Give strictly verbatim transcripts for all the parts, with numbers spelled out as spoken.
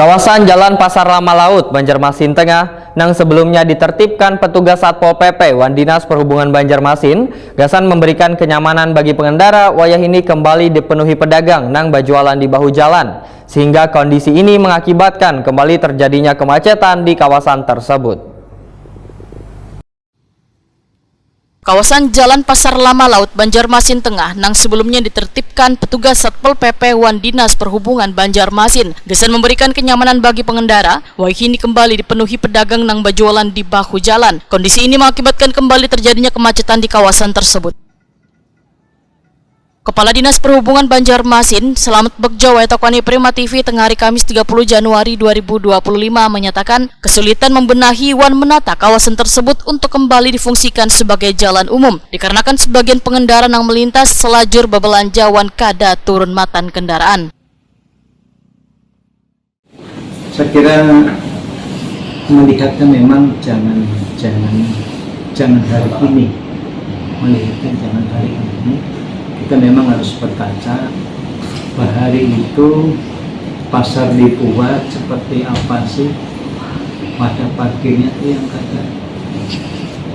Kawasan Jalan Pasar Lama Laut, Banjarmasin Tengah, nang sebelumnya ditertibkan petugas Satpol P P wan Dinas Perhubungan Banjarmasin, gasan memberikan kenyamanan bagi pengendara, wayah ini kembali dipenuhi pedagang nang bajualan di bahu jalan, sehingga kondisi ini mengakibatkan kembali terjadinya kemacetan di kawasan tersebut. Kawasan Jalan Pasar Lama Laut, Banjarmasin Tengah, nang sebelumnya ditertibkan petugas Satpol P P wan Dinas Perhubungan Banjarmasin, gasan memberikan kenyamanan bagi pengendara, wayah ini kembali dipenuhi pedagang nang bajualan di bahu jalan. Kondisi ini mengakibatkan kembali terjadinya kemacetan di kawasan tersebut. Kepala Dinas Perhubungan Banjarmasin, Selamat Bagja, wayah takuni Prima T V tengah hari Kamis tiga puluh Januari dua ribu dua puluh lima, menyatakan kesulitan membenahi wan menata kawasan tersebut untuk kembali difungsikan sebagai jalan umum, dikarenakan sebagian pengendara nang melintas selajur babelanja wan kada turun matan kendaraan. Saya kira melihatnya memang jangan jangan jangan hari ini, melihatnya jangan hari ini. Kita memang harus berkaca bahari itu pasar dibuat seperti apa sih, wadah parkirnya itu yang kada,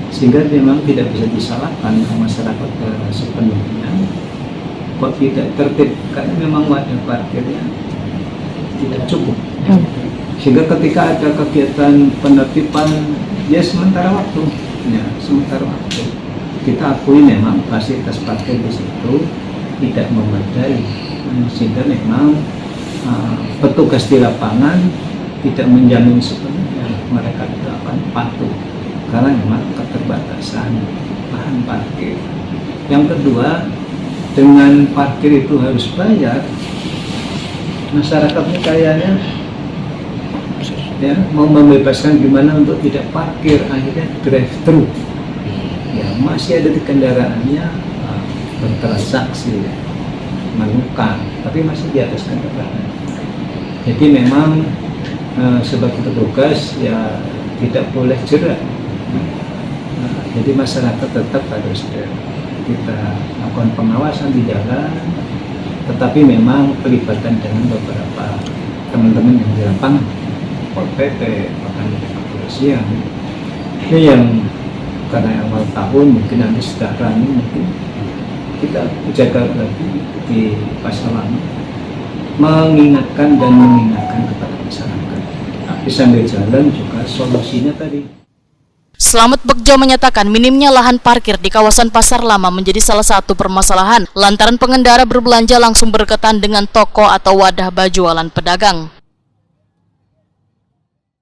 sehingga memang tidak bisa disalahkan masyarakat sepenuhnya kok tidak tertib, karena memang wadah parkirnya tidak cukup. Sehingga ketika ada kegiatan penertiban, ya sementara waktu, ya sementara waktu. Kita akui memang fasilitas parkir di situ tidak memadai, sehingga memang uh, petugas di lapangan tidak menjamin sepenuhnya mereka itu akan patuh karena memang keterbatasan lahan parkir. Yang kedua, dengan parkir itu harus bayar, masyarakat ini kayaknya ya mau membebaskan gimana untuk tidak parkir, akhirnya drive thru. Ya, masih ada di kendaraannya uh, bertransaksi, menukar, tapi masih di atas kendaraan. Jadi memang uh, sebagai petugas ya tidak boleh jerah. Nah, jadi masyarakat tetap harus kita lakukan pengawasan di jalan, tetapi memang pelibatan dengan beberapa teman-teman yang di lapangan, Pol P P, bahkan kepolisian. Ini yang karena awal tahun, mungkin nanti sudah running, mungkin kita jaga lagi di Pasar Lama, mengingatkan dan mengingatkan kepada masyarakat. Tapi sambil jalan juga solusinya tadi. Selamat Bagja menyatakan minimnya lahan parkir di kawasan Pasar Lama menjadi salah satu permasalahan lantaran pengendara berbelanja langsung berdekatan dengan toko atau wadah bajualan pedagang.